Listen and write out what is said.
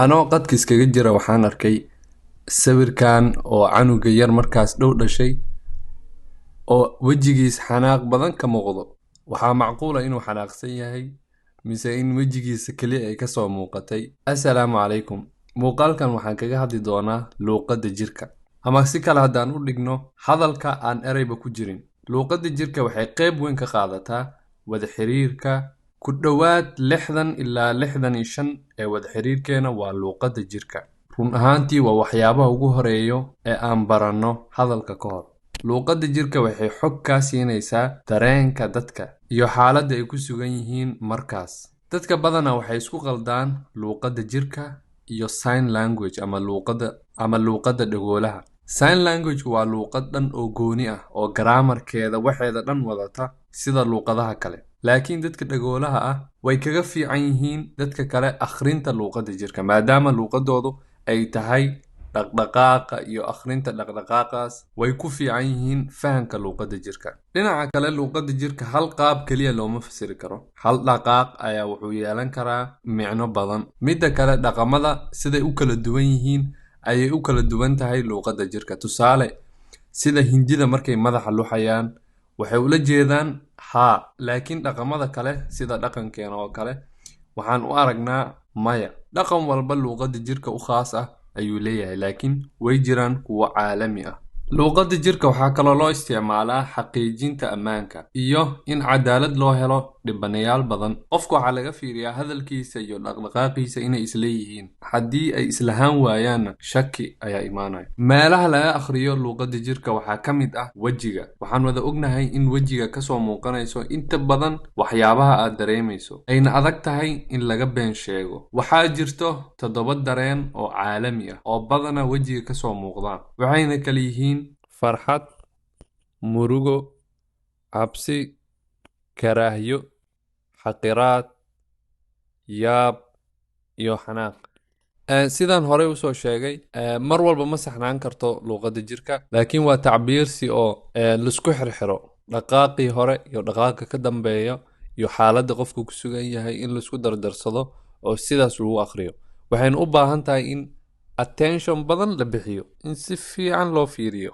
Anoo qadka iskaga jira, waxaan arkay sawirkan oo canuga yar markaas dhow dhashay oo wejigiis xanaaq badan ka muuqdo. Waxaa macquula inuu xanaaqsan yahay mise in wejigiisa keliya ay kasoo muuqatay. Assalaamu calaykum. Muuqaalkan waxaan kaga hadli doonaa luuqadda jirka, ama si kale haddaan u dhigno, hadalka aan ereyba ku jirin. Luuqadda jirka waxay qayb weyn ka qaadataa wada xiriirka. Ku dhowaad 60 ilaa 65 ee wada xiriirkeena waa luuqadda jirka. Run ahaantii, waa waxyaabaha ugu horeeyo ee aan baranno hadalka ka hor. Luuqadda jirka waxay xog kaa siinaysaa dareenka dadka iyo xaaladda ay ku sugan yihiin markaas. Dadka badanaa waxay isku qaldaan luuqadda jirka iyo sign language ama luuqadda dhagoolaha. Sign language waa luuqad dhan oo gooni ah oo grammarkeeda waxeeda dhan wadata sida luuqadaha kale, laakiin dadka dhagoolaha ah way kaga fiican yihiin dadka kale akhrinta luuqadda jirka, maadaama luuqadoodu ay tahay dhaqdhaqaaqa iyo akhrinta dhaqdhaqaaqaas. Way ku fiican yihiin fahamka luuqadda jirka. Dhinaca kale, luuqadda jirka hal qaab keliya looma fasiri karo. Hal dhaqaaq ayaa wuxuu yeelan karaa micno badan. Midda kale, dhaqamada siday u kala duwan yihiin ayay u kala duwan tahay luuqadda jirka. Tusaale, sida Hindida markay madaxa luxayaan waxay ula jeedaan haa, laakiin dhaqamada kale, sida dhaqankeena oo kale, waxaan u aragnaa maya. Dhaqan walba luuqadda jirka u khaas ah ayuu leeyahay, laakiin way jiraan kuwo caalami ah. Luuqadda jirka waxaa kaloo loo isticmaalaa xaqiijinta ammaanka iyo in cadaalad loo helo dhibanayaal badan. Qofka waxaa laga fiiriyaa hadalkiisa iyo dhaqdhaqaaqiisa inay isleeyihiin. Haddii ay islahaan waayaanna, shaki ayaa imaanaya. Meelaha laga akhriyo luuqadda jirka waxaa ka mid ah wejiga. Waxaan wada ognahay in wejiga kasoo muuqanayso inta badan waxyaabaha aad dareemayso, ayna adag tahay in laga been sheego. Waxaa jirto toddoba dareen oo caalami ah oo badanaa wejiga kasoo muuqdaan, waxayna kala yihiin farxad, murugo, cabsi, karaahyo, xaqiraad, yaab iyo xanaaq. Sidaan horey usoo sheegay, mar walba ma saxnaan karto luuqadda jirka, laakiin waa tacbiirsi oo laisku xirxiro dhaqaaqii hore iyo dhaqaaqa ka dambeeya iyo xaaladda qofku ku sugan yahay, in laisku dardarsado oo sidaas lagu akhriyo. Waxayna u baahan tahay in attention badan la bixiyo, in si fiican loo fiiriyo.